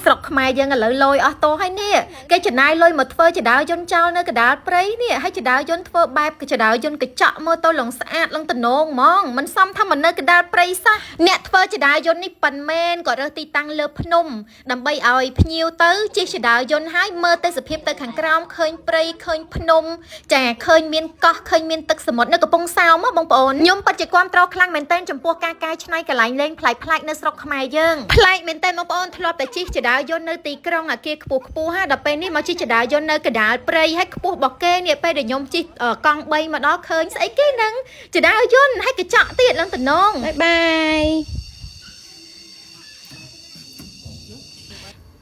ស្រុកខ្មែរយើងឥឡូវលយអស់តោហើយនេះគេចំណាយលុយមកធ្វើជណ្ដើរយន្តចោលនៅកណ្ដាលព្រៃនេះហើយជណ្ដើរយន្តធ្វើបែបជណ្ដើរយន្តកញ្ចក់មើលទៅឡើងស្អាតឡើងតំណងហ្មងមិនសមថាមកនៅកណ្ដាលព្រៃសោះអ្នកធ្វើជណ្ដើរយន្តនេះប៉ិនមែនក៏រើសទីតាំងលើភ្នំដើម្បីឲ្យភ្ញៀវទៅជិះជណ្ដើរយន្តហើយមើលទេសភាពទៅខាងក្រោមឃើញព្រៃឃើញភ្នំចាឃើញមានកោះឃើញមានទឹកសមុទ្រនៅកំពង់សោមហ៎បងប្អូនខ្ញុំពិតជាគាំទ្រខ្លាំងមែនទែនចំពោះការកែច្នៃកន្លែងលេងប្លែកៗនៅស្រុកខ្មែរយើងប្លែកមែនទែនបងប្អូនធ្លាប់តែជិះជណ្ដើរយន្តនៅទីក្រុងអាគារខ្ពស់ខ្ពស់ហាដល់ពេលនេះមកជិះជណ្ដើរយន្តនៅកណ្ដាលព្រៃហើយខ្ពស់របស់គេនេះពេលដែលខ្ញុំជិះកង់3មកដល់ឃើញស្អីគេហ្នឹងជណ្ដើរយន្តហើយកញ្ចក់ទៀតឡើងតំណង Bye bye.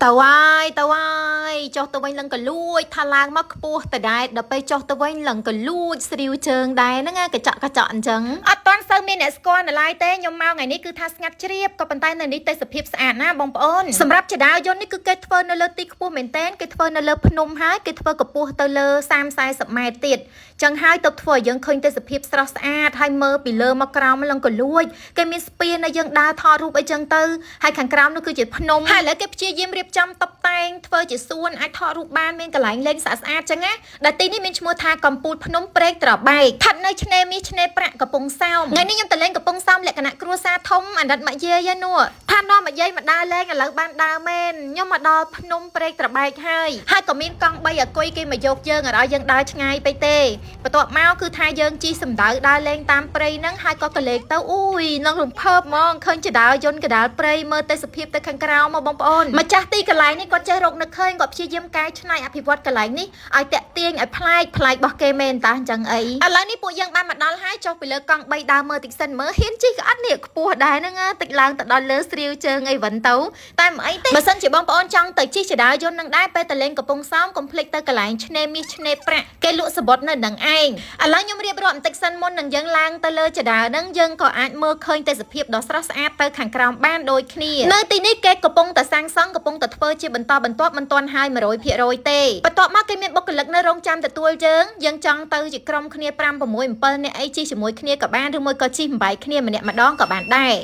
ទៅហើយទៅហើយចុះទៅវិញឡើងកលួចថាឡើងមកខ្ពស់តដែរដល់ពេលចុះទៅវិញឡើងកលួចស្រាវជើងដែរហ្នឹងណាកញ្ចក់កញ្ចក់អញ្ចឹងអត់ទាន់សូវមានអ្នកស្គាល់នៅឡើយទេខ្ញុំមកថ្ងៃនេះគឺថាស្ងាត់ជ្រាបក៏ប៉ុន្តែនៅនេះទេសភាពស្អាតណាស់បងប្អូនសម្រាប់ជណ្ដើរយន្តនេះគឺគេធ្វើនៅលើទីខ្ពស់មែនទែនគេធ្វើនៅលើភ្នំហើយគេធ្វើកម្ពស់ទៅលើ30 40ម៉ែត្រទៀតចឹងហើយទៅធ្វើឲ្យយើងឃើញទេសភាពស្រស់ស្អាតហើយមើលពីលើមកក្រោមឡើងកលួចគេមានស្ពានឲ្យយើងដើរថតរូបអីចឹងទៅហើយខាងក្រោមនោះគឺជាភ្នំហើយឥឡូវគេព្យាយាមរៀបចំតុបតែងធ្វើជាសួនអាចថតរូបបានមានកន្លែងលេងស្អាតស្អាតចឹងណាដែលទីនេះមានឈ្មោះថាកំពូលភ្នំព្រែកត្របែកស្ថិតនៅឆ្នេរមាសឆ្នេរប្រាក់កំពង់សោមថ្ងៃនេះខ្ញុំទៅលេងកំពង់សោមលក្ខណៈគ្រួសារធំអាណិតមកយាយនោះថានាំមកយាយមកដើរលេងឥឡូវបានដើរមែនខ្ញុំមកដល់ភ្នំព្រែកត្របែកហើយហើយក៏មានកង់3អាគុយគេមកយកយើងអត់ឲ្យយើងដើរឆ្ងាយពេកទេបន្ទាប់មកគឺថាយើងជិះសំដៅដើរលេងតាមព្រៃហ្នឹងហើយក៏កលេកទៅអូយនឹងរំភើបហ្មងឃើញជណ្ដើរយន្តកណ្ដាលព្រៃមើលទេសភាពទៅខាងក្រោមមកបងប្អូនម្ចាស់ទីកន្លែងនេះគាត់ចេះរកនឹកឃើញគាត់ព្យាយាមកែច្នៃអភិវឌ្ឍកន្លែងនេះឲ្យតាក់ទាញឲ្យប្លែកប្លែករបស់គេមែនតាអញ្ចឹងអីឥឡូវនេះពួកយើងបានមកដល់ហើយចុះពីលើកង់3ដើរមើលតិចសិនមើលហ៊ានជិះក៏អត់នេះខ្ពស់ដែរហ្នឹងតិចឡើងទៅដល់លើស្រាវជើងអីវិនទៅតែមិនអីទេបើសិនជាបងប្អូនចង់ទៅជិះជណ្ដើរយន្តនឹងដែរពេលទៅលេងកំពង់សោមកុំភ្លេចទៅកន្លែងឆ្នេរមាសឆ្នេរប្រាក់គេលក់សបុតនៅនឹងឯងឥឡូវខ្ញុំរៀបរាប់បន្តិចសិនមុននឹងយើងឡើងទៅលើជណ្ដើរហ្នឹងយើងក៏អាចមើលឃើញទេសភាពដ៏ស្រស់ស្អាតទៅខាងក្រោមបានដូចគ្នានៅទីនេះគេកំពុងតែសាងសង់កំពុងតែធ្វើជាបន្តបន្ទាប់មិនទាន់ហើយ100%ទេបន្ទាប់មកគេមានបុគ្គលិកនៅរងចាំទទួលយើងយើងចង់ទៅជាក្រុមគ្នា5 6 7នាក់អីជិះជាមួយគ្នាក៏បានឬមួយក៏ជិះបំបែកគ្នាម្នាក់ម្ដងក៏បានដែរ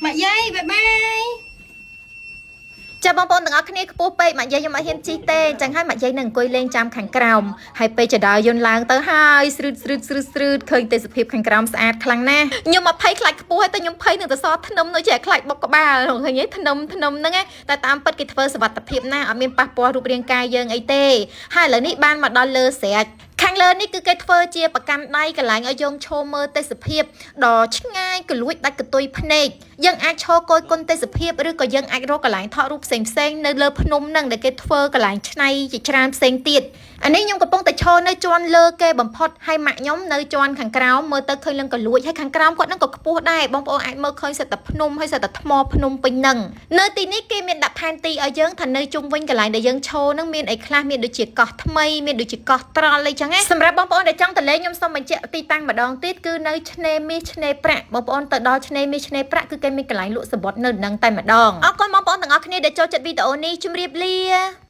Mak Yai, bye bye. ចាបងប្អូនទាំងអស់គ្នាខ្ពស់ពេកម៉ាក់យាយខ្ញុំអត់ហ៊ានជិះទេអញ្ចឹងហើយម៉ាក់យាយនឹងអង្គុយលេងចាំខាងក្រោមហើយពេលជណ្ដើរយន្តឡើងទៅហើយស្រួតស្រួតស្រួតស្រួតឃើញទេសភាពខាងក្រោមស្អាតខ្លាំងណាស់ខ្ញុំអភ័យខ្លាចខ្ពស់ហើយតែខ្ញុំភ័យនឹងទៅសធ្នឹមដូចជាខ្លាចបុកក្បាលឃើញទេធ្នឹមធ្នឹមហ្នឹងតែតាមពិតគេធ្វើសុវត្ថិភាពណាស់អត់មានប៉ះពាល់រូបរាងកាយយើងអីទេហើយឥឡូវនេះបានមកដល់លើស្រែកខាងលើនេះគឺគេធ្វើជាប្រកាន់ដៃកន្លែងឲ្យយើងឈរមើលទេសភាពដ៏ឆ្ងាយកលួចដាច់កន្ទុយភ្នែកយើងអាចឈរគយគន់ទេសភាពឬក៏យើងអាចរកកន្លែងថតរូបផ្សេងផ្សេងនៅលើភ្នំហ្នឹងដែលគេធ្វើកន្លែងឆ្នៃជាច្រើនផ្សេងទៀតអានេះខ្ញុំកំពុងតែឈរនៅជាន់លើគេបំផុតហើយម៉ាក់ខ្ញុំនៅជាន់ខាងក្រោមមើលទៅឃើញលឹងកលួចហើយខាងក្រោមគាត់ហ្នឹងក៏ខ្ពស់ដែរបងប្អូនអាចមើលឃើញសិតតែភ្នំហើយសិតតែថ្មភ្នំពេញហ្នឹងនៅទីនេះគេមានដាក់ផែនទីឲ្យយើងថានៅជុំវិញកន្លែងដែលយើងឈរហ្នឹងមានអីខ្លះមានដូចជាកោះថ្មីមានដូចជាកោះត្រល់អីចឹងណាសម្រាប់បងប្អូនដែលចង់ទៅលេងខ្ញុំសូមបញ្ជាក់ទីតាំងម្ដងទៀតគឺនៅឆ្នេរមាសឆ្នេរប្រាក់បងប្អូនទៅដល់ឆ្នេរមាសឆ្នេរប្រាក់គឺគេមានកន្លែងលក់សំបុត្រនៅនឹងតែម្ដងអរគុណបងប្អូនទាំងអស់គ្នាដែលចូលចិត្តវីដេអូនេះជម្រាបលា។